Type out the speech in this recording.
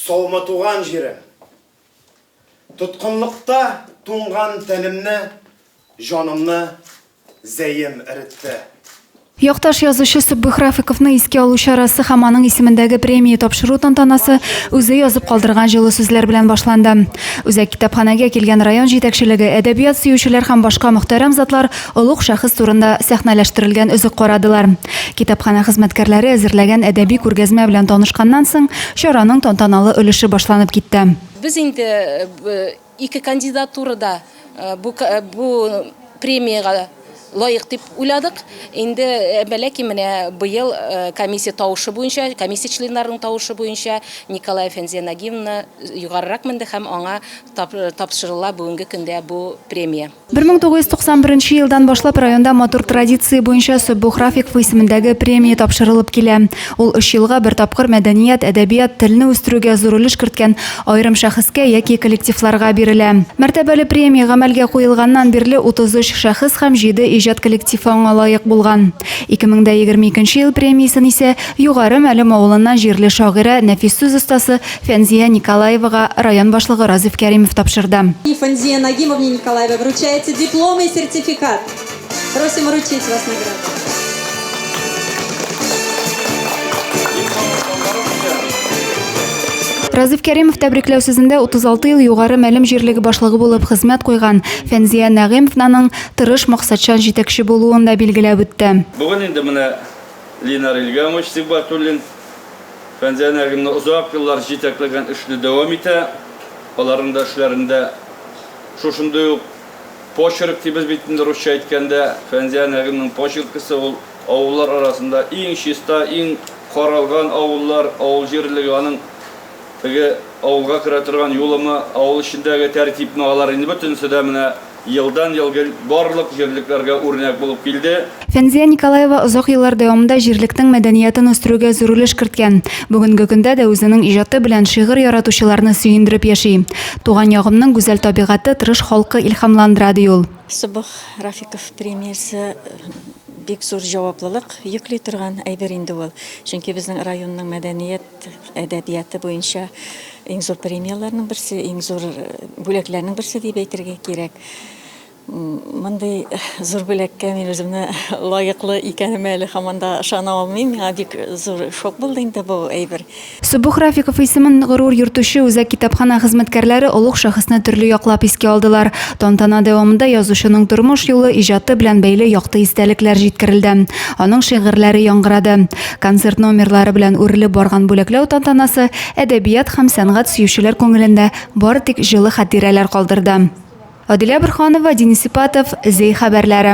Саумы, туган җирем! Тоткынлыкта туңган тәнемне, җанымны Зәем эретте. Якташ язучы Сөббух Рафиковны искә алу чарасы һәм аның исемендәге премия тапшыру тантанасы үзе язып калдырган җылы сүзләр белән башланды. Үзәк китапханәгә килгән район җитәкчелеге, әдәбият сөючеләр һәм башка мөхтәрәм затлар олуг шәхес турында сәхнәләштерелгән өзек карадылар. Китапханә хезмәткәрләре әзерләгән әдәби күргәзмә белән танышканнан соң, чараның тантаналы өлеше башланып китте. Без инде ике кандидатура да бу бу премиягә лаек дип уйладык. Инде бәләки менә быел комиссия тавышы буенча, комиссия членнарының тавышы буенча Николай Фәнзия Нагимовна югарырак менде һәм аңа тапшырыла бүгенге көндә бу премия. 1991 елдан башлап районда матур традиция буенча Сөббух Рафиков исемендәге премия тапшырылып килә. Ул өч елга бер тапкыр мәдәният, әдәбият, телне үстерүгә зур өлеш керткән аерым шәхескә яки коллективларга бирелә. Мәртәбәле премия гамәлгә куелганнан бирле 33 шәхес һәм җиде иҗат коллективы аңа лаек булган. 2022 ел премиясен исә Югары Мәлем авылыннан җирле шагыйрә, нәфис сүз остасы Фәнзия Николаевага район башлыгы Разиф Кәримов тапшырды. Фәнзия Нагимовне Николаевой вручается диплом и сертификат. Просим вручить вас награду. Разиф Кәримов тәбрикләү сүзендә 36 ел Югары Мәлем җирлеге башлыгы булып хезмәт куйган Фәнзия Нәгыймовнаның тырыш, максатчан җитәкче булуын да билгеләп үтте. Бүген инде менә Линар Илгамович Сибгатуллин Фәнзия Нәгыймовна озак еллар җитәкләгән эшне дәвам итә. Аларның да эшләрендә шушындый ук почерк дибез бит инде русча әйткәндә. Фәнзия Нәгыймовнаның почеркысы ул авыллар арасында иң чиста, иң каралган авыллар, авыл җирлеге аның теге авылга керә торган юлымы, авыл эчендәге тәртипме, алар инде бөтенесе дә менә Елдан-ел гел барлык җирлекләргә үрнәк булып килде. Фәнзия Николаева озак еллар дәвамында җирлекнең мәдәниятен үстерүгә зур өлеш керткән. Бүгенге көндә дә үзенең иҗаты белән шигырь яратучыларны сөендереп яши. Туган ягымның гүзәл табигате, тырыш халкы илһамландыра, ди ул. Собох Рафиков премиясе бик зур җаваплылык йөкли торган әйбер инде ул. Чөнки безнең районның мәдәният әдәбияты буенча иң зур премияләрнең берсе, иң зур бүләкләрнең берсе дип әйтергә кирәк. Мондый зур бүләккә мин үземне лаеклы икәнемә әле һаман да ышана алмыйм. Миңа бик зур шок булды инде бу әйбер. Сөбух Рафиков исемен горур йөртүче үзәк китапханә хезмәткәрләре олуг шәхесне төрле яклап искә алдылар. Тантана дәвамында язучының тормыш юлы, иҗаты белән бәйле якты истәлекләр җиткерелде. Аның шигырьләре яңгырады. Концерт номерлары белән үрелеп барган бүләкләү тантанасы әдәбият һәм сәнгать сөючеләр күңелендә бары тик җылы хатирәләр калдырды. Адилә Борһанова, Денис Ипатов, Зәй хәбәрләре.